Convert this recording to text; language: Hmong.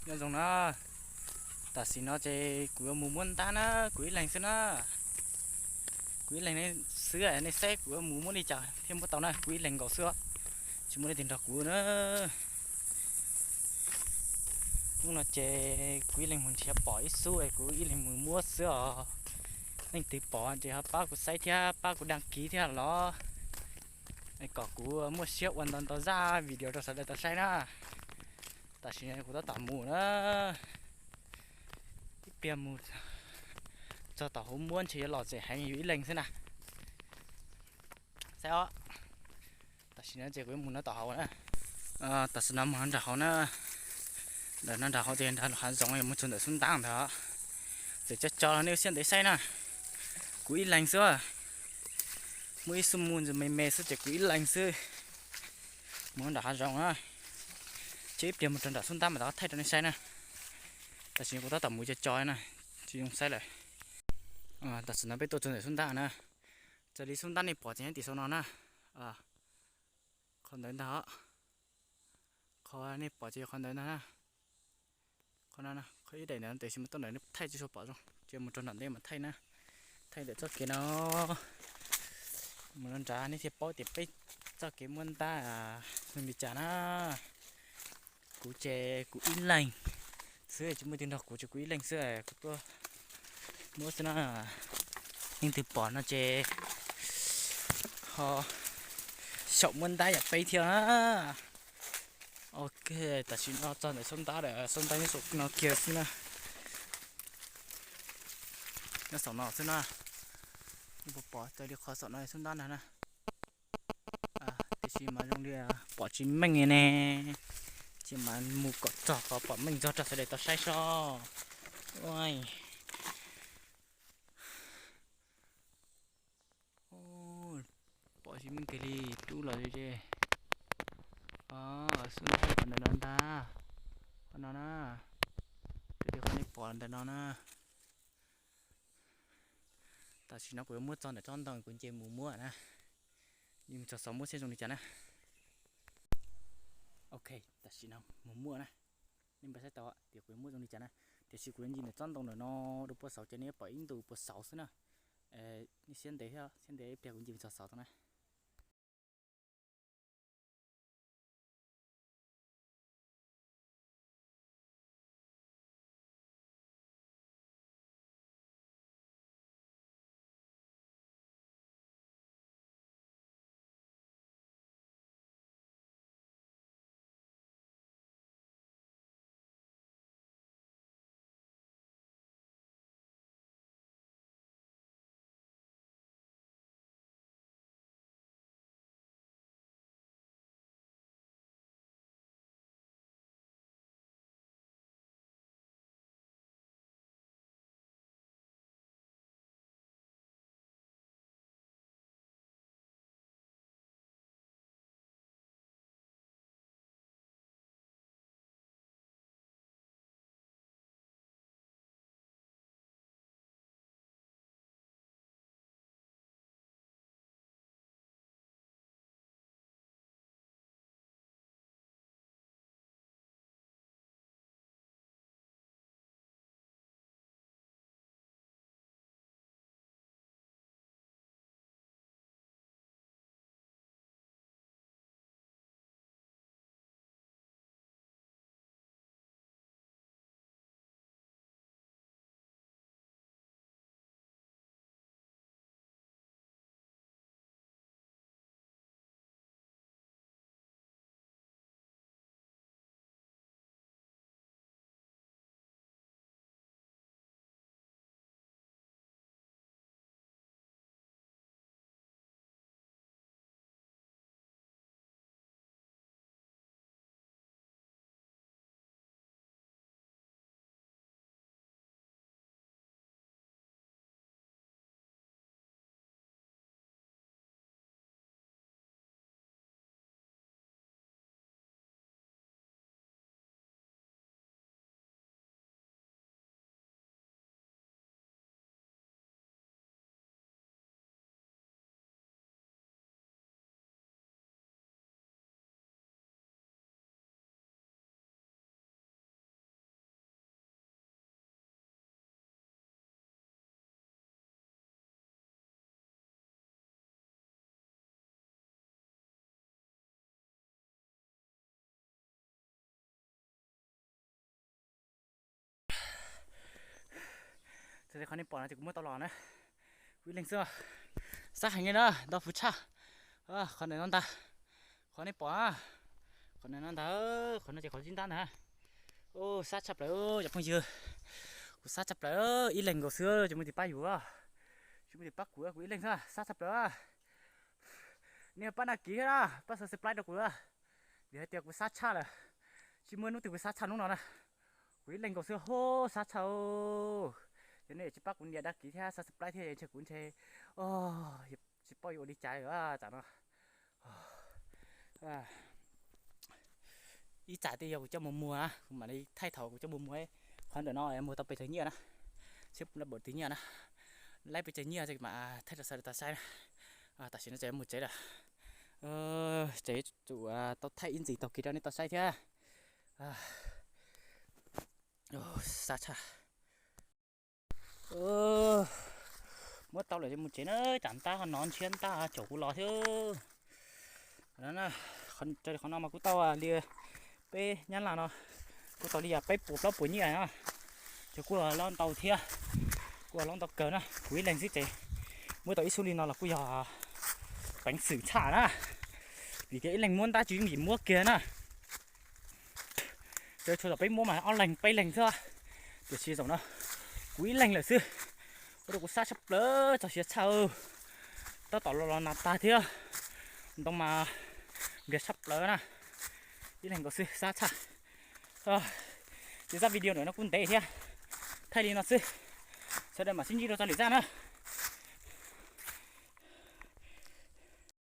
Nyob zoo na, tam sim no ces kuv yuav mus muab ntab na, kuv ib leeg xwb na. Kuv ib leeg xwb, nej saib kuv yuav mus muab li cas thiaj muab tau na, kuv ib leeg nkaus xwb os, tsis muaj leej twg nrog kuv na. Hnub no ces kuv ib leeg mus nrhiav pom ib xub es kuv ib leeg mus muab xwb os. Leej twg pom ces ho pab kuv saib thiab pab kuv đăng ký thiab los, kom kuv muaj siab ua ntau ntau zaj video rau sawv daws tau saib na. Tam sim no kuv tab tom mus na, ib pliag mus txog tom hauv muab ntshe yuav los txom heev, yus ib leeg xwb na. Saib os, tam sim no ces kuv yuav mus no tom hauv na. Tam sim no mus no nram hauv na, ntawm no nram hauv ces nram hav zoov, mus txog ntawm xub ntab ntawd. Txawm co co los nej ua siab ntev saib na, kuv ib leeg xwb. Muaj ib xub mus me me xwb ces kuv ib leeg xwb. Mus nram hav zoov na, ces ib pliag mus rau nram xub ntab mas thaij rau nej saib na. Tam sim no kuv tab tom mus co co na, tsis zoo saib lawm. Tam sim no peb tuaj txog ntawm xub ntab na. Raws li xub ntab nej pom ces nyob tim saum no na. Qhov ntawd ntag. Qhov nej pom ces yog qhov ntawd ntag na. Qhov no, qhov ib daim ntawd tiam sis mas tuaj ntawm no thaij tsis tshua pom zoo, ces mus rau nram ntej mas thaij na. Thaij ntawm txoj kev no mus rau nrad nej thiaj paub tias peb txoj kev muab ntab zoo li cas na. Kuv ces kuv ib leeg xwb, tsis muaj leej twg nrog kuv, ces kuv ib leeg xwb, kuv tuaj muab xwb na. Leej twg pom no ces ho xyaum muab ntab yam peb thiab na. Ok, tam sim no txog ntawm xub ntab lawm, xub ntab nyob saum no kiag xwb na. Nyob saum no xwb na. Pom raws li qhov saum no xub ntab ntag na. Tiam sis mas zoo li pom tsis meej ne. Ces mas mus kom txog qhov pom meej txog rau sawv daws tau saib sob. Pom tsis meej kiag li, rub los ze. Xub ntab ntawm no ntag. Qhov no na. Raws li qhov nej pom ntawm no na. Tam sim no kuv yuav muab txog ntawm tsob ntoo kuv nce mus muab na. Nce mus txog saud muab seb zoo li cas na. Ok, tam sim no mus muab na. Nej npaj saib tau tias kuv yuav muab zoo li cas na. Tiam sis kuv yuav nce ntawm tsob ntoo ntawm no rau puag saud ces nej yuav pom ib ntu puag saud xwb na. Nej siab ntev thiab, siab ntev ib pliag kuv nce mus txog saud tau na. Qhov nej pom no ces kuv muab tau los na. Kuv ib leeg xwb. Sab heev li na, ntau fuv tshaj. Qhov ntawm no ntag. Qhov nej pom, qhov ntawm no ntag. Qhov no ces qhov zib ntab ntag. Sab tshaj plaws cov phooj ywg. Kuv sab tshaj plaws, ib leeg nkaus xwb, tsis muaj tus pab yus, tsis muaj tus pab kuv, kuv ib leeg xwb, sab tshaj plaws. Nej pab đăng ký thiab na, pab subscribe rau kuv, vim hais tias kuv sab tshaj lawm. Tsis muaj hnub twg kuv sab tshaj hnub no na. Kuv ib leeg nkaus xwb, sab tshaj. Yog nej tsis pab kuv nias đăng ký thiab subscribe thiab ntshe kuv ntshe tsis paub yuav ua li cas tam no. Ib tsam twg yog kuv coj mus muag na, kuv mam li thaij thaum kuv coj mus muag. Qhov ntawm no muag tau pes tsawg nyiaj na, seb puas tau pes tsawg nyiaj na, laib pes tsawg nyiaj mam thaij rau sawv daws tau saib na. Tam sim no ces mus tsev lawm, ces yuav tsum tau thaij ib ntxiv taug kev rau nej tau saib thiab. Sab tshaj. Muab tau lawm mus tsev na, tsam ntab ho nov ntshiab ntab caum kuv los thiab. Qhov no mas kuv tau li peb nyab laj no, kuj tau li yog peb puas plaub puas nyiaj na. Ces kuj los ntau thiab, kuj los ntau kawg na. Kuv ib leeg xwb ces muab tau ib xub li no los kuj yog peev xwm tshaj na, vim tias ib leeg muab ntab tsis yooj yim muab kiag na. Ces txhua zaus peb muab mas ob leeg peb leeg xwb, tiam sis zaum no kuv ib leeg lawm xwb, ua rau kuv sab tshaj plaws txog siav tshaj. Tab tom los los nag tag thiab, ntoo mas npliag tshaj plaws na. Ib leeg nkaus xwb sab tshaj. Ces zaj video ntawm no kuj ntev thiab, thaij li no xwb, sawv daws mam sib ntsib rau txoj lwm zaj na.